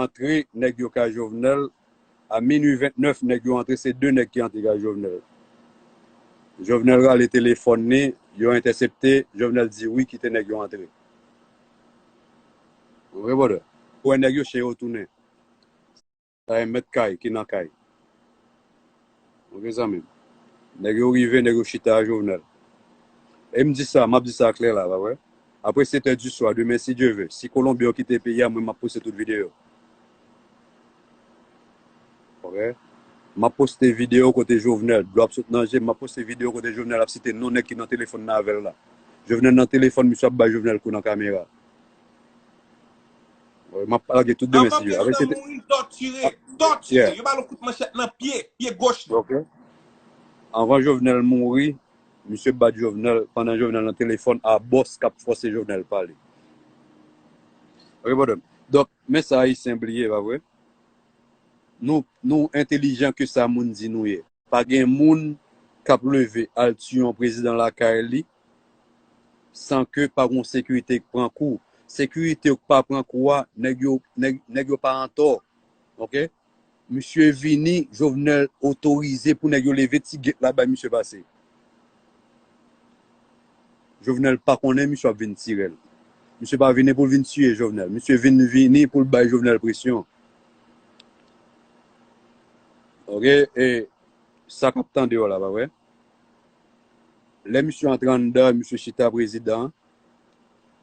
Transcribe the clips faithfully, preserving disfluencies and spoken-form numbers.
antre nèg yo kay Jovenel, a minui vennèf, nèg yo antre, se de nèg ki antre kay Jovenel. Jovenel rale telefòn li, yo entèsepte, Jovenel di wi, kite nèg yo antre. Ou konprann, brother? Ou wè nèg yo, chen yo tounen. Sa e mèt kay ki nan kay. Ok, zanmi m. Nèg yo rive, nèg yo chita a Jovenel. E m di sa, m ap di sa klè la, pa vre? Apre sèt è di swa, demen, si Dye ve, si Kolonbyen yo kite peyi a, mwen, m ap poste tout videyo. Ok? M ap poste videyo kote Jovenel, dlo ap sot nan je m, m ap poste videyo kote Jovenel ap site non nèg ki nan telefòn nan avè l la. Jovenel nan telefòn, misye ap bay Jovenel kou nan kamera. Wi, m ap lage tout demen, si Dye ve. Apre, se te mouri, tòtire, tòtire. Yo ba l yon kout manchèt nan pye, pye goch li. Ok. Anvan Jovenel mouri, misye bat Jovenel, pandan Jovenel nan telefòn a bòs k ap fòse Jovenel pale. Ok, brother. Donk, men sa Ayisyen bliye, pa vre? Nou, nou entelijan ke sa moun di nou ye. Pa gen moun k ap leve al tiye yon prezidan lakay li san ke pa gon sekirite k pran kou. Sekirite yo k pa pran kou a, nèg yo, nèg, nèg yo pa antò. Ok? Misye vini, Jovenel otorize pou nèg yo leve ti gate la bay misye pase. Jovenel pa konnen misye ap vin tire l. Misye pa vini pou l vin tiye Jovenel. Misye vin, vini pou l bay Jovenel presyon. Ok? E sa k ap tande yo la, pa vre? Lè misye antre anndan, misye chita prezidan,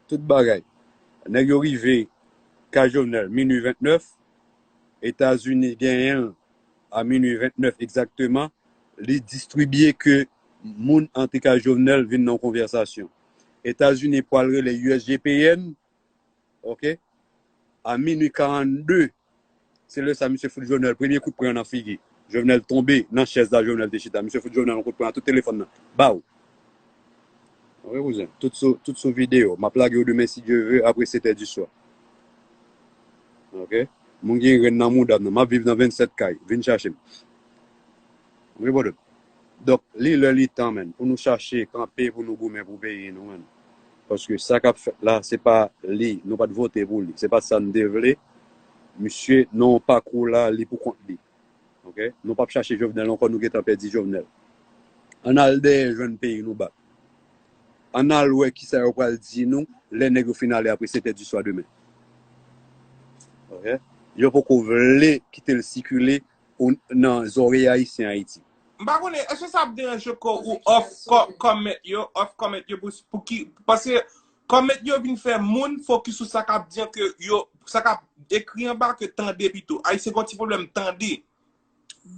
tout bagay. Nèg yo rive kay Jovenel, minui vennèf, Etazini genyen l a minui vennèf egzakteman, li distribye ke moun antre kay Jovenel vin nan yon konvèsasyon. Etazini pral rele U S G P N, ok, a minui karannde, se lè sa misye fout Jovenel premye kout pwen nan figi. Jovenel tonbe nan chèz la Jovenel te chita. Misye fout Jovenel yon kout pwen a tout telefòn nan. Baw! Ok, kouzen. Tout sou, tout sou videyo. M ap lage yo demen, si Dye ve, apre sèt è di swa. Ok? Moun gen grenn nan mouda m nan. M ap viv nan vennsèt kay. Vin chache m. Ok, brother? Donk, li lè li tan, menn, pou nou chache kanpe, pou nou goumen pou peyi nou, menn. Paske sa k ap fèt la, se pa li. Nou pa t vote pou li. Se pa sa n te vle. Misye, nan yon pakou la, li pou kont li. Ok? Nou p ap chache Jovenel ankò, nou gentan pèdi Jovenel. Ann al dèyè jwenn peyi nou bak. Ann al wè kisa yo pral di nou lè nèg yo fin ale apre sèt è di swa demen. Ok? Yo poko vle kite l sikile o, nan zòrèy Ayisyen Ayiti. M pa konnen, èske sa ap deranje kò ou off co-, comment yo, off comment yo pou, pou ki, paske comment yo vin fè moun fokis sou sa k ap di an ke yo, sa k ap ekri anba ke tande pito. Ayisyen gen yon ti pwoblèm tande.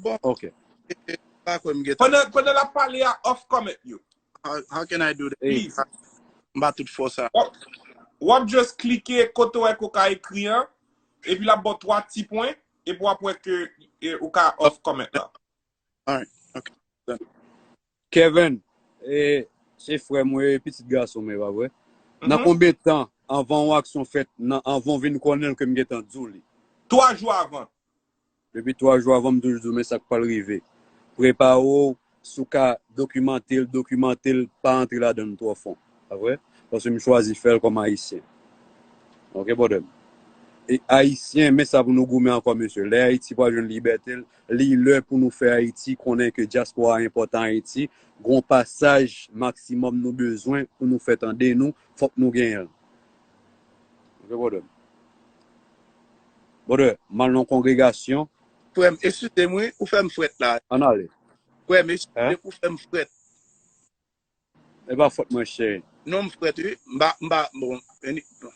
Bon. Ok. E, e, pa kwè m gentan. Pandan, pandan l ap pale a, off comment yo. How, how can I do that? Please. M pa tout fò sa. W ap, w ap just klike kote w wè ke w ka ekri an, epi l ap ba w twa ti pwen, epi w ap wè ke, e, ou ka off comment la. Alright. Ok. Done. Kevin, e, se frè mwen, e pitit gason mwen, pa vre? Nan konbyen tan anvan yon aksyon fèt, nan, anvan w vin konnen l ke m gentan di w li? Twa jou avan. Depi twa jou avan, m toujou di w, men sa k pral rive. Prepare w, si w ka dokimante l, dokimante l, pa antre ladan l twò fon. Pa vre? Paske m chwazi fè l kòm Ayisyen. Ok, brother m? E Ayisyen, men sa pou nou goumen ankò, mesye. Lè Ayiti pral jwenn libète l, li lè pou nou fè Ayiti konnen ke dyaspora a enpòtan Ayiti. Gon pasaj maksimòm nou bezwen pou nou fè tande nou, fòk nou genyen l. Ok, brother m? Brother, m al nan kongregasyon. Frè m, eskize m wi, ou fè m frèt la. Ann ale. Frè m, eskize m, ou fè m frèt. E pa fòt mwen, cheri. Non, m frèt wi. M pa, m pa, bon, any-, bon.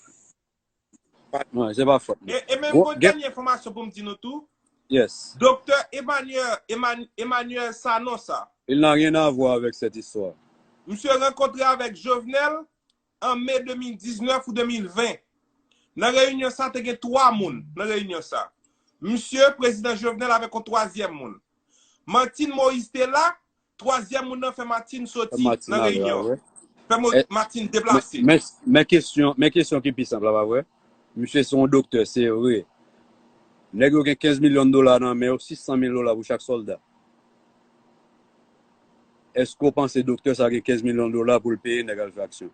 Non, se pa fòt mwen. E, e menm gon dènye enfòmasyon pou m di nou tou. Yes. Doktè Emmanuel, Eman-, Emmanuel Sanon sa. Il n'a rien à voir avec cette histoire. Misye rankontre avèk Jovenel an me de mil diznèf ou de mil ven. Nan reyinyon sa, te gen twa moun nan reyinyon sa. Misye, prezidan Jovenel avèk yon twazyèm moun. Martine Moïse te la, twazyèm moun nan fè Martine soti nan reyinyon. Fè Mo-, Martine deplase. Men, men kesyon, men kesyon ki pi senp la, pa vre? Misye se yon doktè, se vre. Nèg yo gen kenz milyon dola nan men yo, sis san mil dola pou chak sòlda. Èske w panse doktè sa gen kenz milyon dola pou l peye nèg al fè aksyon?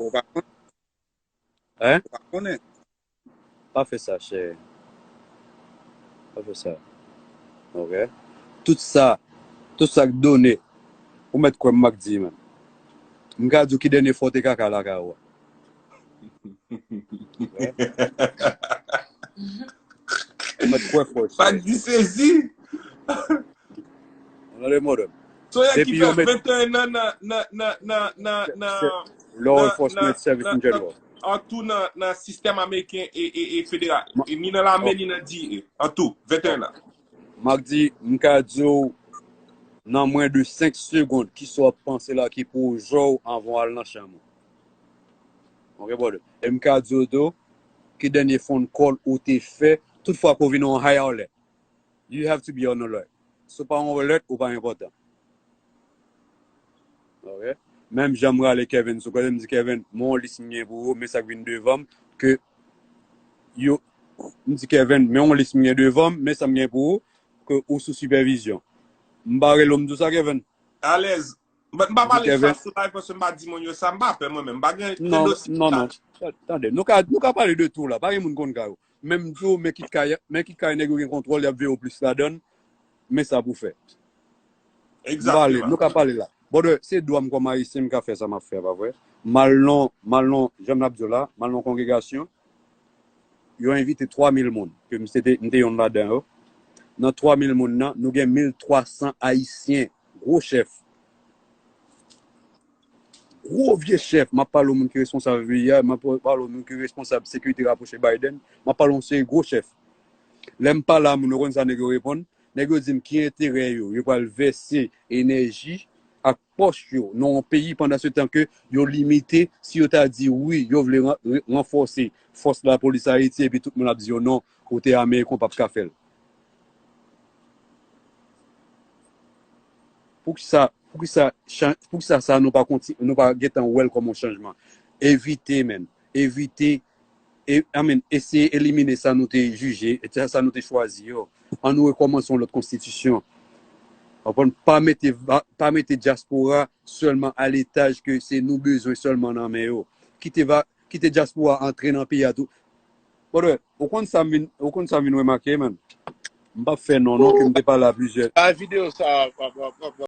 Ou pa konn. Hein? Ou pa konnen. Pa fè sa, chè. Pa fè sa. Ok? Tout sa, tout sa k done, ou mèt kwè m, Mack D, man. M ka di w ki dènye fwa w te kaka lakay ou a. Ok? Ou mèt kwè fò, chè. Mack D sezi. Ou tande, modèl. Son nèg ki Depi fè yo met venteyen an nan, nan, nan, nan, nan, nan, law nan, enforcement nan, service in nan, general. An tou nan, nan sistèm ameriken e, e, e federal. Ma- E ni nan lame, Oh. Ni nan D E A. An tou, venteyen an. Mack D, m ka di w, nan mwen de senk segond, ki sa w ap panse la ki pou w jwe w anvan w al nan chanm ou. Ok, brother? E m ka di w tou, ki dènye phone call ou te fè, tout fwa ke w vin on high alert, you have to be on alert. Si w pa on alert, ou pa enpòtan. Ok? Menm jan m rale Kevin sou kote, m di, Kevin, men yon lis m gen pou ou, men sa k vin devan m, ke yo, m di, Kevin, men yon lis m gen devan m, men sa m gen pou ou, ke ou sou sipèvizyon. M pa rele w, m di w sa, Kevin. Alèz. M pa, m pa pale Kevin. Sa sou live paske m pa di moun yo sa, m pa pè mwen menm. M pa gen Non, dosye non, non. sa. Ta- Tande, nou ka, nou ka pale de tou la. Pa gen moun konn kay ou. Menm tou, men kit kay, men kit kay nèg yo gen kontwòl, y ap veye w plis ladan, men sa pou fè. M pale, Egzakteman. Nou ka pale la. Brother, se dwa m kòm ayisyen, m ka fè sa m ap fè, pa vre? M al nan, m al nan, jan m ap di w la, m al nan kongregasyon, yo envite twa mil moun, ke m se te, m te yonn ladan yo. Nan twa mil moun nan, nou gen mil twa san ayisyen, gwo chèf. Gwo vye chèf, m ap pale w moun ki responsab V I A, m ap pale w moun ki responsab sekirite rapwoche Biden, m ap pale w yon seri gwo chèf. Lè m pale a moun, ou konn sa nèg yo reponn? Nèg yo di m ki enterè yo, yo pral vèse enèji ak pòch yo nan yon peyi pandan se tan ke yo limite, si yo ta di wi, yo vle ran- re- ranfòse fòs lapolis Ayiti, epi tout moun ap di yo non, kote Ameriken w p ap ka fè l. Poukisa, poukisa, chan- poukisa sa nou pa konti, nou pa gentan wè l kòm yon chanjman? Evite, men. Evite, e, I mean, eseye elimine sa nou te jije, e sa nou te chwazi yo. Ann nou rekòmanse yon lòt konstitisyon. Konprann? Pa mete, va- pa mete dyaspora sèlman a letaj ke se nou bezwen sèlman nan men yo. Kite, va- kite dyaspora antre nan peyi a tou. Brother, ou konn sa m vin, ou konn sa m vin remake, man. M p ap fè non, non, ke m te pale a plizyè. Bay videyo sa, w ap, w ap, w ap,